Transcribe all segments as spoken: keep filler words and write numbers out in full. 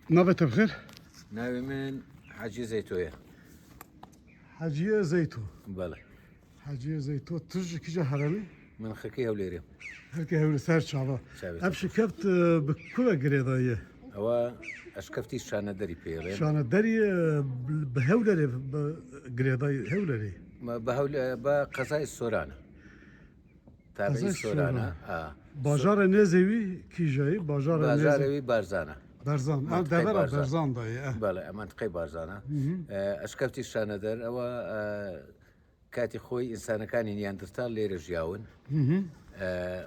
Navê te bi xêr? Navê min Hecî Zeyto ye. Hecîye Zeyto. Belê. Hecîye Zeyto, tu ji kîja heremî? Min xirkî Hewlêrê. Xirkî Hewlêr ser çava. Çavê Ev çava. şikeft, e, bi ku ve girêdayî ye? Ewa eşkeftî Şanederî pê re. Şanederî, e, bi Hewlêrê bi girêdayî Hewlêrê. Me bi Hewle-, bi qezayê Soran e. Tabiî Qezayê Soran e. Soran. Ha. Bajarê nêzê wî kîjayî? Bajarê Bajarê nêzê wî Barzan e. Barzan. Ha, Mentiqey devera Barzan. Barzan dayê, eh. Belê, mentiqey Barzan e. Hı hı. E, eşkeftî Şaneder, ewa, e, Katî xwe însanekanî Neandertal lêre jiyawin. Hı hı. E,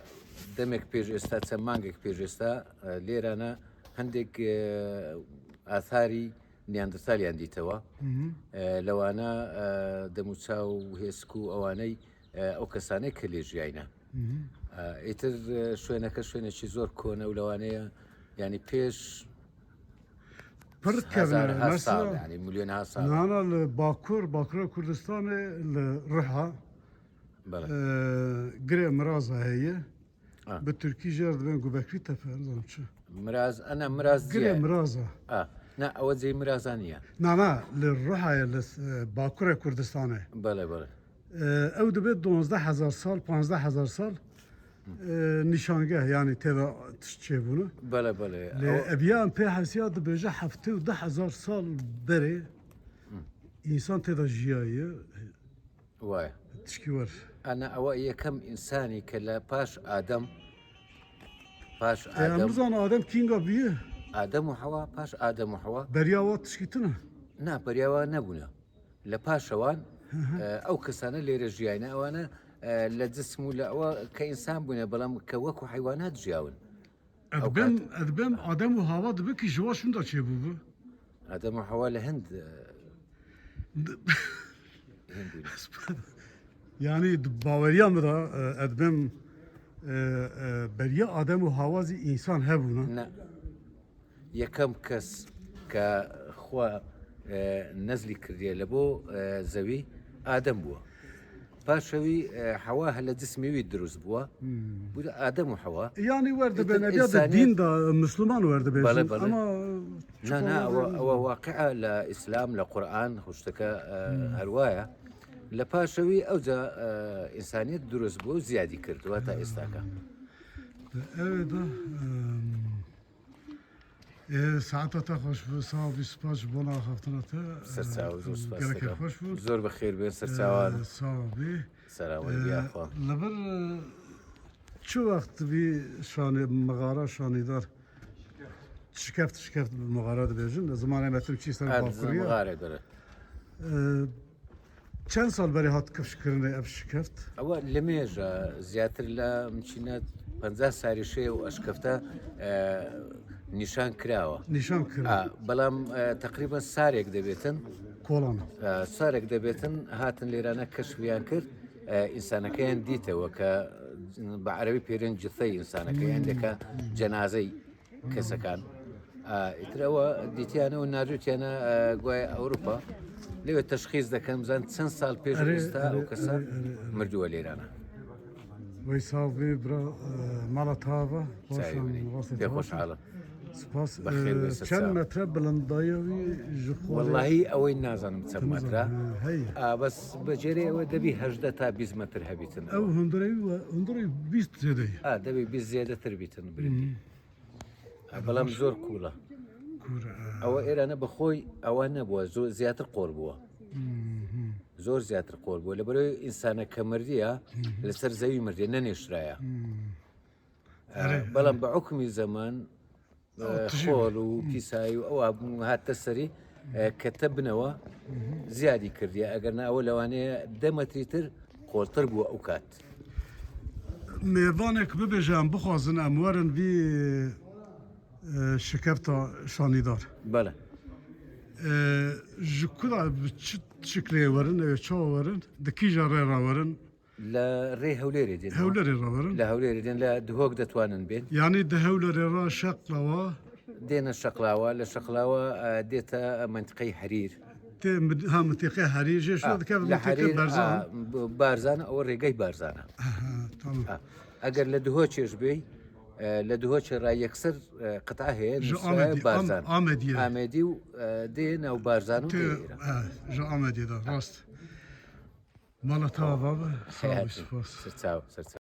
demek pêş êsta, çend mangek pêş êsta, e, lêrana hindek, e, atharî Neandertaliyan dîtewa. Hı hı. E, lewana, e, demûçaw û hêsik û ewaney, e, ew kesanê ke lê jiyayne. Hı hı. E, êtir, e, şwêneke şwênekî zor kone û lewaneye, yanî pêş Pir kevne. Hezar, ha sal, Mesela, yani milyon ha sal. Nana li Bakur, Bakura Kurdistanê li Riha, Belê. e, girê Miraza heye. Ha. Bi Tirkî jê re dibên Göbekli Tepe, nizanim çi. Miraz, ana Miraz Girê diye. Miraza. Ha. Na, ew cê Miraza niye. Nana li Rihayê li, e, Bakura Kurdistanê. Belê, belê. E, ew dibe duwazdeh hezar sal, panzdeh hezar sal, e, nîşangeh, yanî tê de tişt çêbûne. Belê, belê. Lê Ew eviya em pê hesiya dibêje heftê û du hezar sal berê însan tê de jiyaye. Waye. Tişkî wer. Ana ewa yekem însanî ke le paş Adem, paş E, em Adem, bizan Adem kînga bûye? Adem û Hewa, paş Adem û Hewa. Beriya wa tişkî tune? Na, beriya wa nebûne. Li paşewan, Hı hı. e, ew kesane lêre jiyayne. Ewane, e, li cism û li ewa ke însan bûne, belam ke wekû heywanat jiyawin. Ez Ew dibêm, kat- ez dibêm Adem û Hawa dibe ki ji wa şûnda çêbûbû. Adem û Hawa li Hind, e, Hind bûne. Yani di baweriya min de, e, ez dibêm, e, e, beriya Adem û Hawa zî însan hebûne. Ne. Yekem kes ke xwe, e, nezlî kiriye li bo, e, zewî, Adem bû. Paşewî, e, Hewa hele cismê wî dirust bû. Hmm. Bû Adem û Hewa. Yani wer dibe Îtir nebiya de însaniyet dîn de Müslüman wer dibe Bale, jin, bale. Ama Na, çok na, öyle ewa, değil. ewa waqi'a le Îslam, le Qur'an, xuşteke, e, Hmm. herwaya. Le paşewî ewca, e, însaniyet dirust bû, ziyadî kir, wata Hmm. êstaka. Evet, e, Ê, saeta te xweş bû, sax bî, spas ji bona axaftina te. Ser çav, zor spas Gelekî dikim. Xweş bû. Zor bi xêr bin, ser çavan. Ê, sax bî. Selamet Ê, biya xwe. Li vir, e, çi wext vî şanê, mixara şanîdar şikeft, şikeft bi mixara dibêjin. Zimanê me tim çî ser Erd bakuriya. Mixare dere. Ê, Çend sal berê hat kifşkirinê ev şikeft? Ewa limêj e, ziyadtir le min çîne penzeh sarî şê û eşkefte, e, nîşan kirawa. Nîşan kira. A, belam, e, teqrîben sarek debêtin. Kolan. E, sarek debêtin, hatin lêrane keşfiyan kir. E, însanekeyan dîte weke, bi erebî pêrin cithey însaneke, Hmm. yan deke cenazey kesekan. A, îtir ewa dîtiyane û nardûtiyane, e, guay Ewropa. Lê wê teşxîs dekin, bizan çend sal pêş Erê, êsta erê, o kesa erê, erê, erê. Mirduwe lêrana. Wey sax bî bira, e, mala tava. Çay Roşan, winî. Rastê Pê tava. Xoşhalim. Spas. Bexêr E, be, ser çend çav. Metre bilindaya wî ji xwe? Wallahî ew ê nazanim çend Tam metre. Ha, hey. A, bes becerê ew ê debî hejdeh ta bîst metr hebîtin. Ew hundirê wî we, hundirê bîst zêde ye. A, debî bîst zêdetir bîtin birîndî. Hmm. Belam zor kûl e. Kûr, e. Ew êrane bi xwe ewa nebû, zo-, ziyadtir qor bû. Hı hı. Zor ziyadtir qor bû. Li ber însaneke mirdiye, Hı hı. Li ser zewî mirdiye, ne nêşiraya. Hı. E, Erê, belam erê. Bi hukmî zeman, O e, tijî xol bû. Û Hı. Pîsayî û ew hat te serî, e, kete binewa, Hı hı. Ziyadî kirdiye. Eger ne ew lewanê de metrîtir, Qoltir bû ew kat. Mêvanek bibêje, em bixwazin, em werin vî, e, şikefta şanîdar. Bele. E, ji ku da, bi çi şiklê werin, ew çawa werin, di kîja rê re werin? Li rê Hewlêrê dên. Hewlêrê re werin? Li Hewlêrê dên, li Duhok detwanin bên. Yanî di Hewlêrê re Şeqlawa? Dêne Şeqlawa, li Şeqlawa, e, dête mentiqey Herîr. Tê min-, ha, mintîqê Herî jê şo Ha, dikeve li mintîqê Herîr, Barzan. Ha, b-, Barzan, ew rêgey Barzan e. Aha, tamam. Ha, eger li Duhokê jî bêy, E, li Dihoçê re yekser, e, qita heye, Ji nusxe Amedî, Barzan. Am- Amediyê. Amedî û, e, dê nav Barzan û Tu, dê Îran. eh, ji Amedê de, rast. Mala te ava be, sağ ol, Hayatım. spas. Sir çaw, sir çaw.